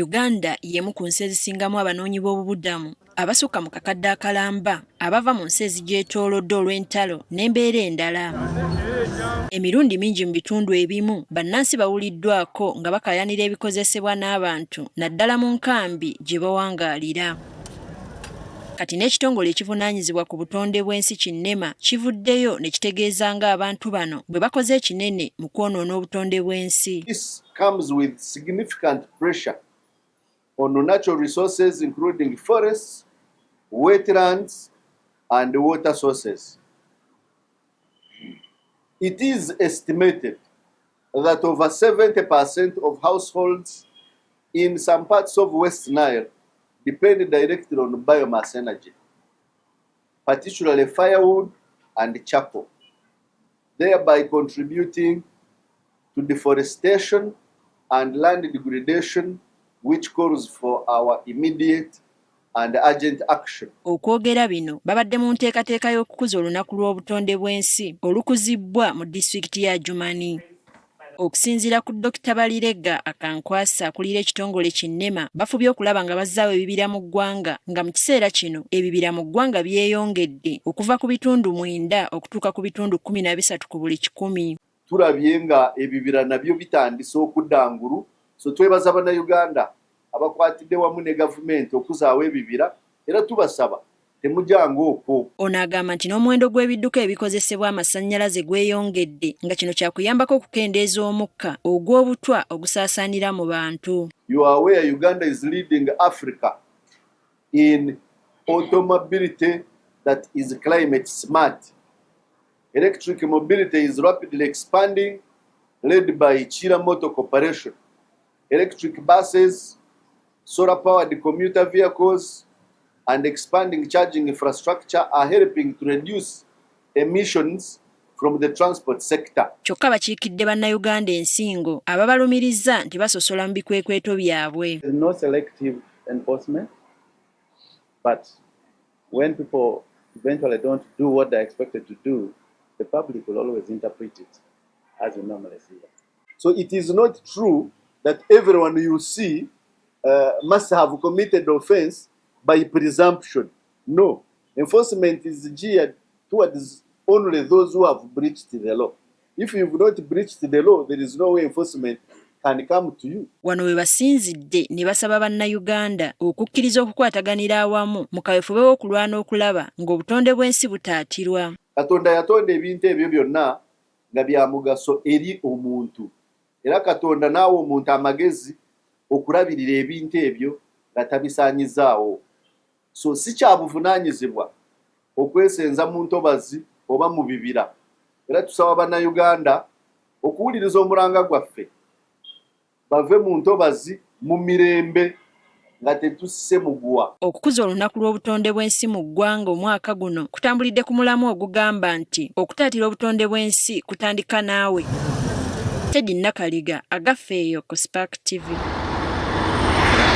Uganda y'emu ku nsi ezisingamu abanoonyi b'obubudamu abasukka mu kakadde akalamba abava mu nsi ezigyetoolodde olw'entalo n'embeera endala. Emirundi mingi mu bitundu ebimu bannansi bawuliddwako nga bakaayanira ebikozesebwa n'abantu naddala mu nkambi gye bawangaalira. Kati n'ekitongole ekivunaanyizibwa ku butonde bw'ensi ki NEMA kivuddeyo ne kitegeeza ng'abantu bano bwe bakoze ekinene mu kwonoona obutonde bw'ensi. This comes with significant pressure on natural resources including forests, wetlands and water sources. It is estimated that over 70% of households in some parts of West Nile depend directly on biomass energy, particularly firewood and charcoal, thereby contributing to deforestation and land degradation, which calls for our immediate and urgent action. Okwogera bino babadde mu nteekateeka y'okukuza olunaku lw'obutonde bw'ensi olukuzibbwa mu disitulikiti ya Adjumani. Okusinziira ku Dokita Barirega Akankwasa akulira ekitongole ki NEMA, bafubye okulaba nga bazzaawo ebibira mu ggwanga nga mu kiseera kino ebibira mu ggwanga byeyongedde okuva ku bitundu 9 okutuuka ku bitundu 13 ku buli 100. Tulabye nga ebibira nabyo bitandise okudda ngulu, so twebaza Bannayuganda abakwatidde wamu ne gavumenti okuzaawo ebibira era tubasaba temujanga okwo. Ono agamba nti n'omuwendo gw'ebidduka ebikozesebwa amasannyalaze gweyongedde nga kino kyakuyambako okukendeeza omukka ogw'obutwa ogusaasaanira mu bantu. You are aware Uganda is leading Africa in automobility that is climate smart. Electric mobility is rapidly expanding, led by Kiira Motor Corporation. Electric buses, solar-powered commuter vehicles, and expanding charging infrastructure are helping to reduce emissions from the transport sector. Kyokka bakiikidde Bannayuganda ensingo ababalumiriza nti basosola mu bikwekweto byabwe. There's no selective enforcement, but when people eventually don't do what they're expected to do, the public will always interpret it as we normally see it. So it is not true that everyone you see must have committed offense by presumption. No, enforcement is geared towards only those who have breached the law. If you've not breached the law, there is no way enforcement can come to you. Wano we basinzidde ne basaba Bannayuganda okukkiriza okukwataganira awamu mu kaweefube w'okulwana okulaba ng'obutonde bw'ensi butaatirwa. Katonda yatonda ebintu ebyo byonna nga bya mugaso eri omuntu, era Katonda n'awa omuntu amagezi okulabirira ebintu ebyo nga tabisaanyizaawo. So si kya buvunaanyizibwa okwesenza mu ntobazi oba mu bibira, era tusaba Bannayuganda okuwuliriza omulanga gwaffe bave mu ntobazi mu mirembe nga tetusise muguwa. Okukuza olunaku lw'obutonde bw'ensi mu ggwanga omwaka guno kutambulidde ku mulamwa ogugamba nti okutaatira obutonde bw'ensi kutandika naawe. Teddy Nakaliga, Agaffe eyo ku Spark TV.